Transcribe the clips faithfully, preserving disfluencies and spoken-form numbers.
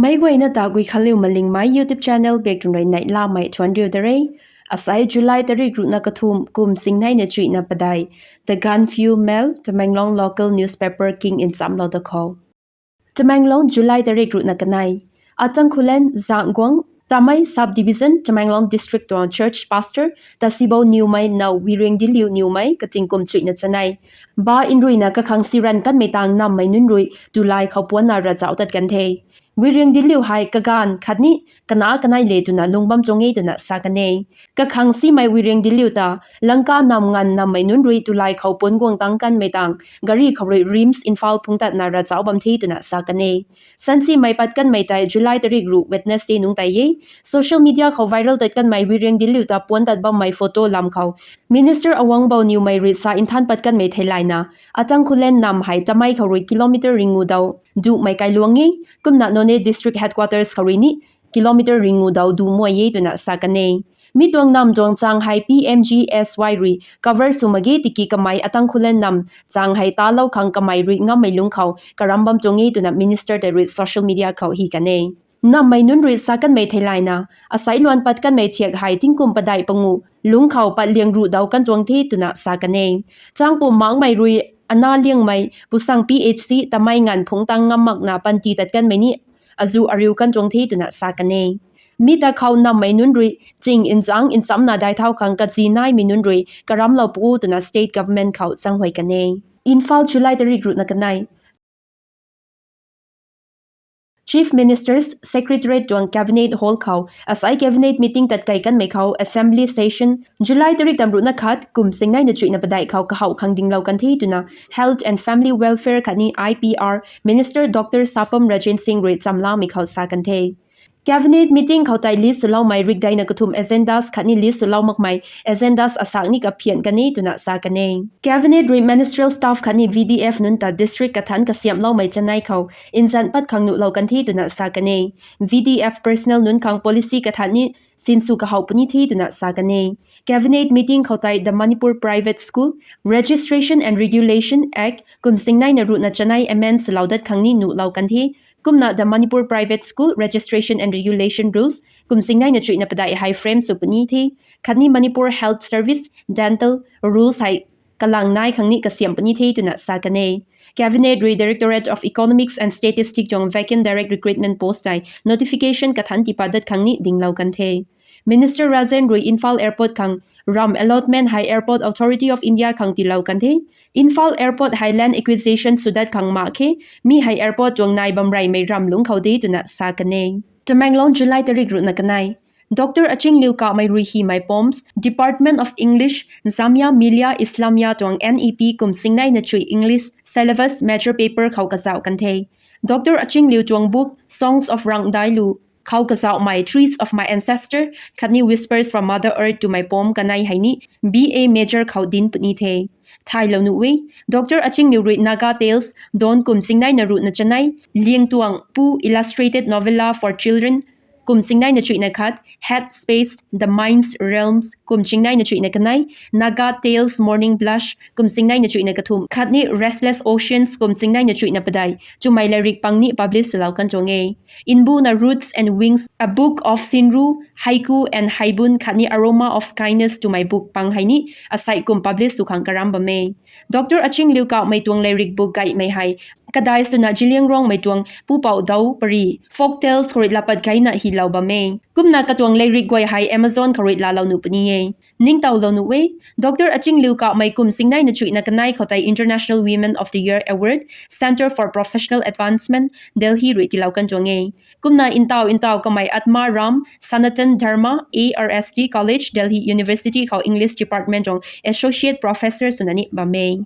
Meic guayna ta Guikhanliu Malingmei YouTube channel baktun rui neihlamei thuanc riu da re. Asai July tarik ruhna kathumh kum singneina chuihna padeih, The Gaanphiu Mail, Tamenglong local newspaper king nchamlou da khou. Tamenglong, July tarik ruhna kanei. Atangkhulen Zangguang Tamei Sub-Division, Tamenglong District tuang Church Pastor Tasibou Niwmei now Wiriang Diliu Niwmei kating kum chuihna chanei ba nruina kakhang siran kanmei tang nammei nunc rui tulai khou puanna ravchauh tat kan the. Wiriang Diliu hei kaganv khatni kana kanei le twna lung bam tuang e twna sa kan e. Kakhang simei Wiriang Diliu ta Langka nam nganv nammei nunc rui tulai khou puan guang tang kanmei tang gari khou rui RIMS Imphal phungc tatna ravchauh bam the twna sa kan e. Sansimei pat kanmei tei July tarik ruh Wednesday nungc tei e. Social media khou viral tat kanmei Wiriang Diliu ta puan tat bammei photo lam khou Minister Awangbou Niwmei rui sa nthan pat kanmei theilayna, Atangkhulen nam hei Tamei khou rui kilometer ringngu daw duhmei kailuang e, kumna Noney District Headquarters khou rui ni kilometer ringngu daw duh muay e twna sa kan e. Mi tuang nam tuang chang hei P M G S Y rui cover sw mak ge tiki kamei Atangkhulen nam chang hei talou khang kamei rui ngammei lungc khou karam bam tuang e twna Minister tei rui social media khou hi kan e. Nammei nunc rui sa kanmei theilayna, asai luan pat kanmei thiak hei tingkum padeih pangu lungc khou pat liang ruh daw kan tuang the twna sa kan e. Changpum makmei rui ana liangmei Pusang P H C Tamei nganv phungc tang ngam makna panty tat kanmei ni azu ariu kan tuang the twna sa kan e. Mi ta khou nammei nunc rui ching nchang nchamna dai thau khang kazi naimei nunc rui karamlou pu twna state government khou zaenghuay kan e. Imphal, July tarik ruhna kanei. Chief Minister's Secretariat tuang Cabinet Hall khou asai Cabinet meeting tatkei kanmei khou Assembly Session July tarik tamruhna khat kum singneina chuihna padeih khou kahouh khang dinglou kan the twna Health and Family Welfare khatni I P R Minister Doctor Sapam Ranjan Singh rui chamlamei khou sa kan the. Cabinet meeting khou tei list swloumei rikdeina kathumh agendas khatni list swlou makmei agendas asak ni kaphian kan e twna sa kan e. Cabinet rui ministerial staff khatni V D F nunc ta district kathanc kasiamhloumei chanei khou nzan pat khang nuhlou kan the twna sa kan e. V D F personnel nunc khang policy kathanc ni sinsw kahouh puni the twna sa kan e. Cabinet meeting khou tei the Manipur Private School Registration and Regulation Act kum singneina ruhna chanei amend swlou dat khang ni nuhlou kan the. Kumna the Manipur Private School Registration and Regulation Rules kum singneina chuihna padeih hei frame sw puni the. Khatni Manipur Health Service Dental Rules hei kalang nai khang ni kasiam puni the twna sa kan e. Cabinet rui Directorate of Economics and Statistics tuang vacant direct recruitment post tei notification kathanc tiipat dat khang ni dinglou kan the. Minister Ranjan rui Imphal Airport khang ramv allotment hei Airport Authority of India khang tiilou kan the. Imphal Airport hei land acquisition sw dat khang mak khe, mi hei airport tuang nai bam reymei ramv lungc khou de twna sa kan e. Tamenglong, July tarik ruhna kanei. Doctor Achingliu Kamei rui hymei poems, Department of English, Jamia Millia Islamia tuang N E P kum singneina chuih English syllabus major paper khou kazauh kan the. Doctor Achingliu tuang book Songs of Rangdailu khou kazauhmei Trees of My Ancestor khatni Whispers from Mother Earth twmei poem kanei hei ni B A major khou dinc puni the. Thaylou nuh e, Doctor Achingliu rui Naga Tales, Dawn kum singneina ruhna chanei, Liangtuang Pu Illustrated Novella for Children kum singneina chuihna khat, Head Space, The Mind's Realms kum singneina chuihna kanei, Naga Tales, Morning Blush kum singneina chuihna kathumh khatni Restless Oceans kum singneina chuihna padeih twmei lairik pang ni publish swlou kan tuang e. Nbuna Roots and Wings, A Book of Shinryu, Haiku and Haibun khatni Aroma of Kindness twmei book pang hei ni asei kum publish sw khang karam bam e. Doctor Achingliu Kamei tuang lairik book gaymei hei kadai swna Zeliangrongmei tuang pupouc dau pary, folk tales khou rui laa pat gayna hylou bam e. Kumna katuang lairik guay hei Amazon khou rui laalou nuh puni e. Ningtowlou nuh e, Doctor Achingliu Kamei kum singneina chuihna kanei khou tei International Women of the Year Award, Centre for Professional Advancement, Delhi rui tiilou kan tuang e. Kumna ntaw ntaw kamei Atma Ram Sanatan Dharma A R S T College, Delhi University khou English Department tuang Associate Professor swna ni bam e.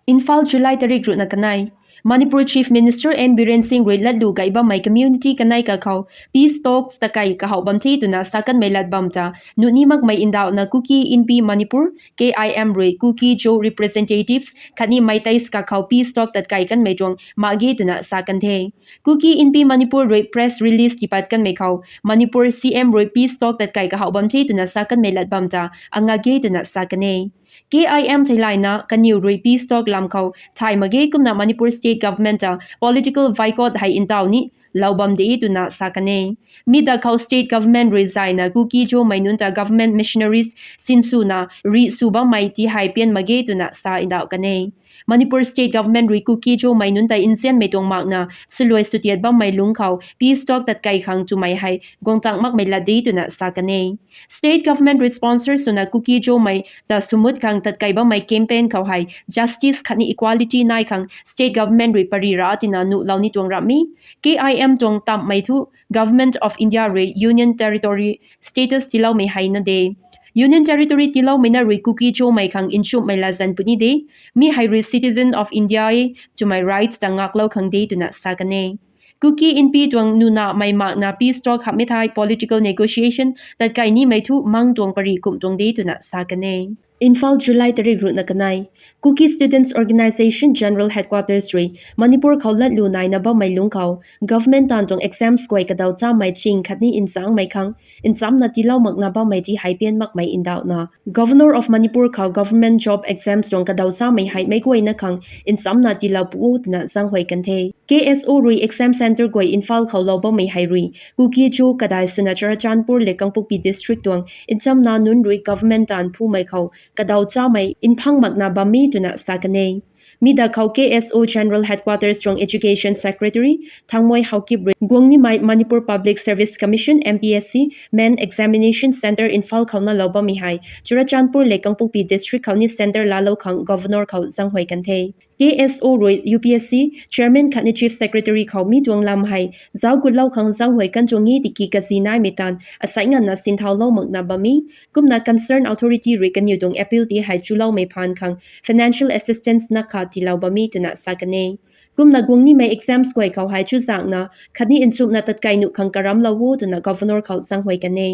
Imphal, July tarik ruhna kanei. Manipur Chief Minister N Biren Singh rui latlu gay bammei community kanei kakhou peace talks takei kahouh bam the twna sa kanmei lat bam ta nuh ni makmei ndauhna Kuki Inpi Manipur, K I M rui Kuki-Zo representatives khatni Meitei kakhou peace talk tatkei kanmei tuang mak ge twna sa kan the. Kuki Inpi Manipur rui press release tiipat kanmei khou Manipur C M rui peace talk tatkei kahouh bam the twna sa kanmei lat bam ta angak ge twna sa kan e. K I M theilayna kaniw rui peace talk lam khou thay mak ge kumna Manipur State Government ta political boycott hei ntaw ni lou bam de twna sa kan e. Mi da khou state government rui zayna Kuki-Zomei nunc ta government missionaries sinswna rih sw bammei ti hei pian mak ge twna sa ndauh kan e. Manipur state government rui Kuki-Zomei nunc ta nzianmei tuang makna swluai swtiat bammei lungc khou peace talk tatkei khang twmei hei guang tang makmei lat de twna sa kan e. State government rui sponsor swna Kuki-Zomei ta swmut khang tatkei bammei campaign khou hei justice khatni equality nai khang state government rui pary ra tina nuhlou ni tuang ramh e. K I M tuang tamhmei thu Government of India rui Union Territory status tiiloumei hei na de. Union Territory tiiloumei na rui Kuki-Zomei khang nchumhmei latzan puni de. Mi hei rui citizen of India e twmei rights ta ngaklou khang de twna sa kan e. Kuki Inpi tuang nunamei makna peace talk hamhmei thei political negotiation tatkei nimei thu mang tuang pary kumh tuang de twna sa kan e. Imphal, July tarik ruhna kanei. Kuki Students Organisation General Headquarters rui Manipur khou latlu naina bammei lungc khou government taanv tuang exams guay kadaw chamei ching khatni nchangmei khang nchamcna tiilou makna bammei ti hei pian makmei ndauhna Governor of Manipur khou government job exams tuang kadaw chamei hei meic guayna khang nchamcna tiilou pu o twna zaenghuay kan the. K S O rui exam centre guay Imphal khou lou bammei hei rui Kuki-Zo kadai swna Churachandpur le Kangpokpi district tuang nchamna nunc rui government taanv phumei khou kadaw chamei nphang makna bam e twna sa kan e. Mi da khou K S O General Headquarters tuang Education Secretary Thangmoi Haokip rui guang nimei Manipur Public Service Commission, M P S C, Main Examination Centre Imphal khou na lou bammei hei Churachandpur le Kangpokpi district khou ni centre laalou khang Governor khou zaenghuay kan the. K S O rui U P S C Chairman khatni Chief Secretary khou mi tuang lam hei zauc gutlou khang zaenghuay kan tuang e tiki kazi naimei taanv asei nganvna sinthaulou makna bam e. Kumna concerned authority rui kaniw tuang appeal ti hei chuloumei phaan khang financial assistance na kha tiilou bam e twna sa kan e. Kumna guang nimei exams guay khou hei chuzaenghna khatni nchumhna tatkei nuh khang karamclou o twna Governor khou zaenghuay kan e.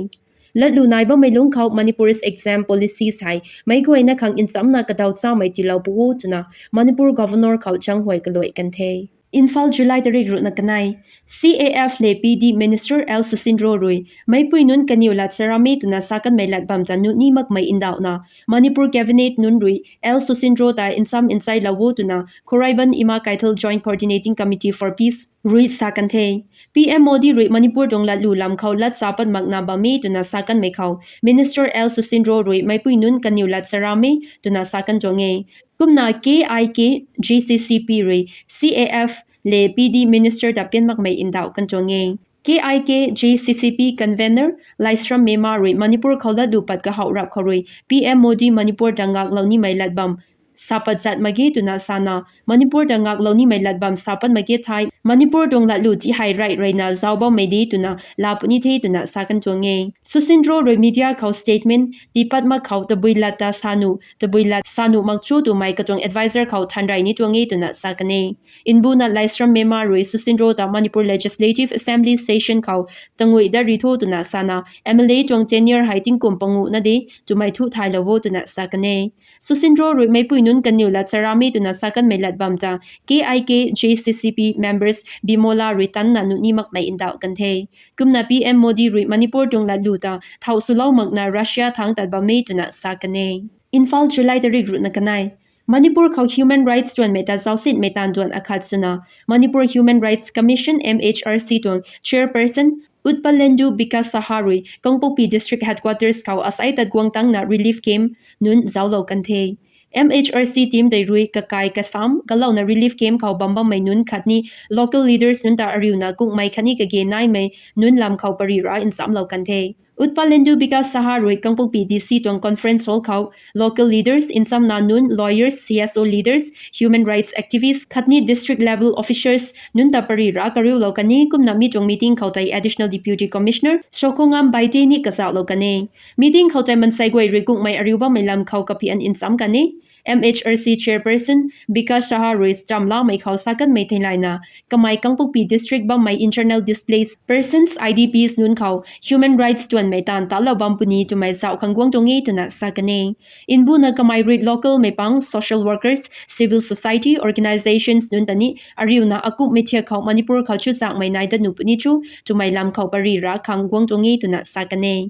Latlu nai bammei lungc khou Manipur's exam policies hei meic guayna khang nchamcna kadaw chamei tiilou pu o twna Manipur Governor khou zaenghuay kaluai kan the. Imphal, July tarik ruhna kanei. C A F le P D Minister L Susindro rui meicpui nunc kaniw lat sa ram e twna sa kanmei lat bam ta nuh ni makmei ndauhna Manipur Cabinet nunc rui L Susindro ta ncham ncheilou o twna Khuraiband Ima Keithel Joint Coordinating Committee for Peace rui sa kan the. P M Modi rui Manipur tuang latlu lam khou lat sa pat makna bam e twna sa kanmei khou Minister L Susindro rui meicpui nunc kaniw lat sa ram e twna sa kan tuang e. Kumna K I K J C C P rui C A F le P D Minister ta pian makmei ndauh kan tuang e. K I K J C C P convenor Laishram Mema rui Manipur khou latlu pat kahouh rap khou rui P M Modi Manipur ta ngaklou nimei lat bam sa pat zat mak ge twna sana, Manipur ta ngaklou nimei lat bam sa pat mak ge thei Manipur tuang latlu ti hei rey reyna zauc bammei de twna laa puni the twna sa kan tuang e. Susindro rui media khou statement tii pat mak khou tabui lat ta sa nuh, tabui lat sa nuh mak cho twmei katuang advisor khou thanrey ni tuang e twna sa kan e. Mbuna Laishram Mema rui Susindro ta Manipur Legislative Assembly session khou tangui dat ri tho twna sana, M L A tuang tenure hei tingkum panguh na de twmei thu thaylou o twna sa kan e. Susindro rui meicpui nunc kaniw lat sa ram e twna sa kanmei lat bam ta K I K J C C P members Bimola rui tanna nuh ni makmei ndauh kan the. Kumna P M Modi rui Manipur tuang latlu ta thau swlou makna Russia thangc tat bam e twna sa kan e. Imphal, July tarik ruhna kanei. Manipur khou human rights tuanmei ta zaucsinmei taanv tuan akhat swna Manipur Human Rights Commission, M H R C tuang chairperson Utpalendu Bikash Saha rui Kangpokpi District Headquarters khou asei tat guang tangna relief camp nunc zauclou kan the. M H R C team tei rui kakai kasam kalouna relief camp khou bam bammei nunc khatni local leaders nunc ta ariuna kungmei khatni kage naimei nunc lam khou pary ra nchamclou kan the. Utpalendu Bikash Saha rui Kangpokpi D C tuang conference hall khou local leaders nchamna nunc, lawyers, C S O leaders, human rights activists khatni district level officials nunc ta pary ra kariulou kan e. Kumna mi tuang meeting khou tei Additional Deputy Commissioner Shokhongam Baite ni kazauhlou kan e. Meeting khou tei mansei guay rui kungmei ariu bammei lam khou kaphian ncham kan e. M H R C chairperson Bikash Saha rui chamlamei khou sa kanmei theilayna, kamei Kangpokpi District bammei internal displaced persons, I D Ps nunc khou human rights tuanmei taanv talou bam puni twmei zauc khang guang tuang e twna sa kan e. Mbuna kamei rui local mei pang, social workers, civil society organizations nunc ta ni ariuna akumhmei thiak khou Manipur khou chuzaenghmei nai dat nuh puni cho twmei lam khou pary ra khang guang tuang e twna sa kan e.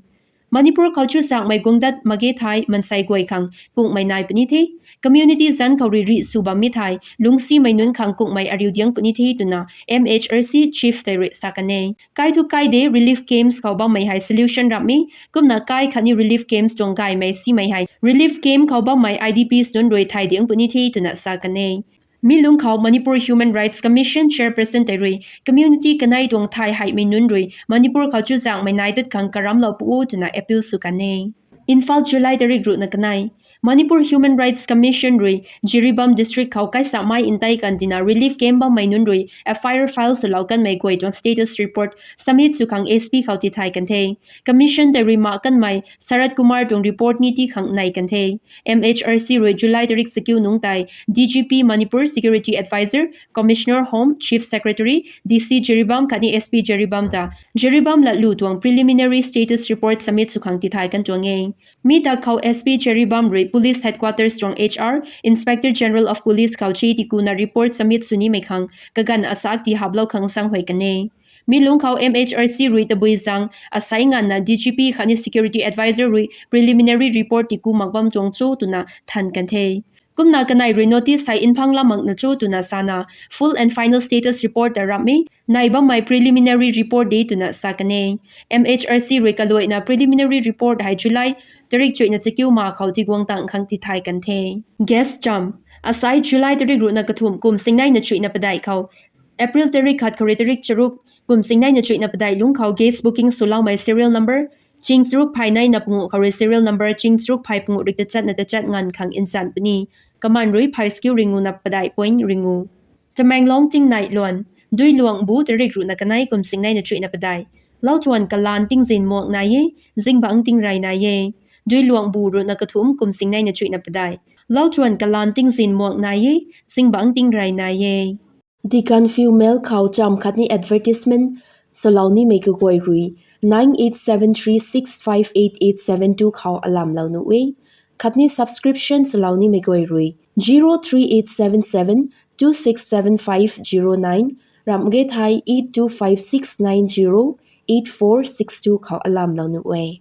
Manipur khou chuzaenghmei guangdat mak ge thei mansei guay khang kungmei nai puni the. Community zanc khou rui rih sw bammei thei lungcsimei nunc khang kungmei ariu diang puni the twna M H R C chief tei rui sa kan e. Kai thu kai de relief camps khou bammei hei solution ramh e, kumna kai khatni relief camps tuang gaymei simei hei relief camp khou bammei I D Ps nunc rui thay diang puni the twna sa kan e. Mi lungc khou Manipur Human Rights Commission chairperson tei rui community kanei tuang thay heimei nunc rui Manipur khou chuzaenghmei nai dat khang karamlou pu o twna appeal sw kan e. Imphal, July tarik ruhna kanei. Manipur Human Rights Commission rui Jiribam district khou kaisamei ntei kan tina relief camp bammei nunc rui F I R file swlou kanmei guay tuang status report submit sw khang S P khou tithay kan the. Commission tei rui mak kanmei Sarat Kumar tuang report ni tii khang nei kan the. M H R C rui July tarik chakiu nungc tei D G P Manipur, Security Advisor, Commissioner Home, Chief Secretary, D C Jiribam khatni S P Jiribam ta Jiribam latlu tuang preliminary status report submit sw khang tithay kan tuang e. Mi ta khou S P Jiribam rui Police Headquarters tuang H R, Inspector General of Police khou che tikuna report submit sw nimei khang kaganv asak ti haplou khang zaenghuay kan e. Mi lungc khou M H R C rui tabui zaeng asei nganvna D G P khatni Security Advisor rui preliminary report tiku mak bam tuang cho twna than kan the. Kumna kanei rui notice hei nphang lam makna cho twna sana full and final status report ta ramh e, nai bammei preliminary report de twna sa kan e. M H R C rui kaluaina preliminary report hei July tarik chuihna chakiu ma khou tiguang tang khang tithay kan the. Guest cham. Asei July tarik ruhna kathumh kum singneina chuihna padeih khou April tarik khat khou rui tarik charuk kum singneina chuihna padeih lungc khou guest booking swloumei serial number ching charuk phay neina panguh khou rui serial number ching charuk phay panguh rui tachatna tachat nganv khang nzan puni. Kaman rui phay skiu ringu na padeih point ringu. Tamenglong tingnei luan. Duiluangbu tarik ruhna kanei kum singneina chuihna padeih. Lauchuan kalan tingzin muang nai e, zingbangc tingrey nai e. Duiluangbu ruhna kathumh kum singneina chuihna padeih. Lauchuan kalan tingzin muang nai e, zingbangc tingrey nai e. The Gaanphiu Mail khou cham khatni advertisement swlou nimei kaguay rui nine eight seven three six five eight eight seven two khou alamlou nuh e. Khatni subscription swlou nimei guay rui zero three eight seven seven two six seven five zero nine, ramh ge thei eight two five six nine zero eight four six two khou alamlou nuh e.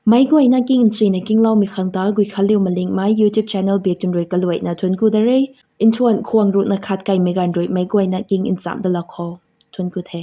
Meic guayna king nchuina kingloumei khang ta Guikhanliu Malingmei YouTube channel biak tun rui kaluaina thuanc ku da re. Nthuan khwang ruhna khat kaimei ganv rui meic guayna king ncham dalou kho. Thuanc ku the.